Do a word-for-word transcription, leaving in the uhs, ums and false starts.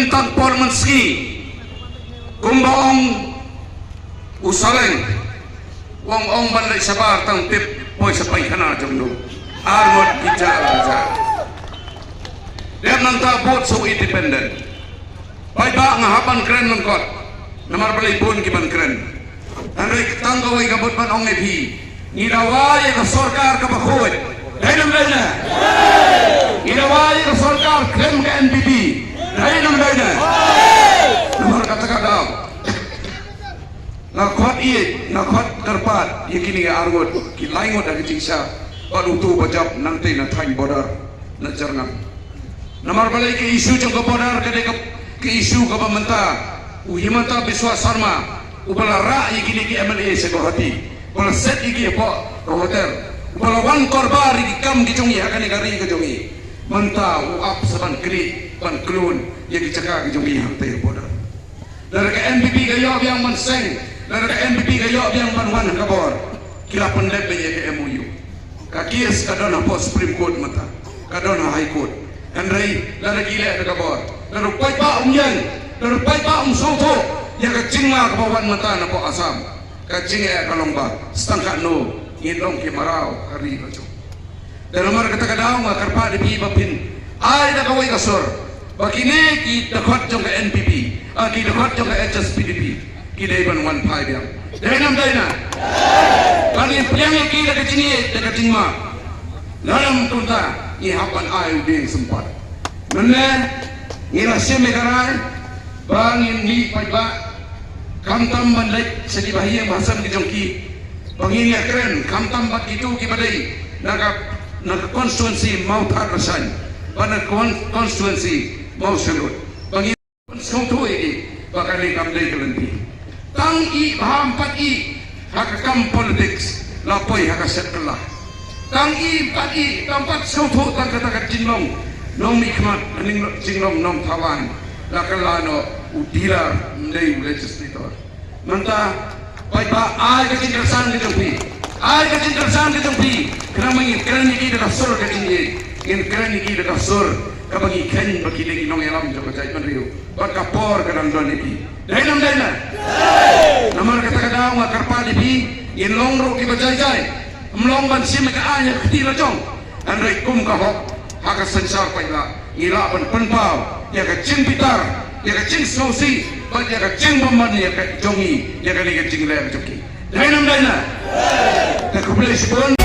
Tang por mynsngi, kumba ong u Saleng, u ong, ong ban leit shabar tang tip poi sha paikhana jong u. Ar ngut ki ja la ja. Dep nangta vote sa u independent. Paidbah, nga hap ban kren lyngkot namar balei bun ki ban kren. Hynrei tang kawei ka mut ban ong ïa phi, ngi dawa ïa ka sorkar kaba khuid. Dei ne ym dei ne? Ngi dawa ïa ka sorkar khlem ka N P P. Dei ne ym dei ne? Namar kata ka daw nga khot ïeit, nga khot kyrpad ïa kine ki ar ngut, ki lai ngut ha ka jingshisha, bad uto uba jop nangtei na thaiñ border na Jyrngam. Namar balei ka issue jong ka border ka dei ka, ka issue kaba mynta u Himanta Biswa Sarma uba la rah ïa kine ki M L A sha Guwahati, uba la set ïa ki hapoh ka hotel, uba la wan korbar ïa ki kam ki jong ngi ha kane ka ri ka jong ngi. Mynta u ap sa ban knieh ban klun ïa ki jaka ki jong ngi hangtei ha border. Lada ka N P P ka ïoh biang ban seng, lada ka N P P ka ïoh biang ban wan ha ka bor, ki la pyndep beit ïa ka M O U. Ka case ka don hapoh Supreme Court mynta, ka don ha High Court. Hynrei lada ki leh da ka bor, lada u paidbah um ïeng, lada u paidbah um sngewthuh ïa ka jingma kaba wan mynta napoh Assam, ka jingeh ka long ba, sa tang katno ngin long ki mraw ha ri la jong. Te namar kata ka daw nga kyrpad ïa phi ba phin ai da kawei ka sur ba kine ki dkhot jong ka N P P, ah, ki dkhot jong ka H S P D P, ki dei ban wan phai biang. Dei ne ym dei ne? Ba ngin pdiang ïa ki da ka jingïeit, da ka jingma. Lada ym kumta, ngi hap ban ai u dieng sympat. Mynne ngi la shim ïa ka rai ba ngin mih paidbah, khamtam ban leit sha kiba ha ïing ba ha sem ki jong ki, ba ngin ïakren khamtam bad kito kiba dei na ka, na ka constituency Mawthadraishan bad na ka con-, constituency Mawshynrut, ba ngin pynsngewthuh ïa ki ba kane kam dei ka lynti. Tang ïa ba ham pat ïa ha ka kam politics la poi ha ka shet kylla. Tang ïa pat ïa, tang pat sngewthuh tang kata ka jinglong nongmihkhmat, ning jinglong nongthaw aiñ, la kylla noh u dealer, ym dei u legislator. Mynta paidbah, ai ka jingkyrsan ka jong phi, ai ka jingkyrsan ka jong phi. Khnang ba ngin kren ïa ki da ka sur ka jingïeit, ngin kren ïa ki da ka sur kaba ngi kheiñ ba ki dei ki nongïalam jong ka jaitbynriew bad ka por ka dang don ïa phi. Dei ne ym dei ne? Namar kata ka daw nga kyrpad ïa phi, ngin long ruh kiba jai jai. Ym long ban shim ka aiñ ha ka kti la jong, hynrei kum ka hok ha ka synshar paidbah ngi lah ban pynpaw ïa ka jingbitar, ïa ka jingsngewsih bad ïa ka jingbymman ïa ka jong ngi ïa kane ka jingleh ka jong ki. Dei ne ym dei ne? Te khublei shibun.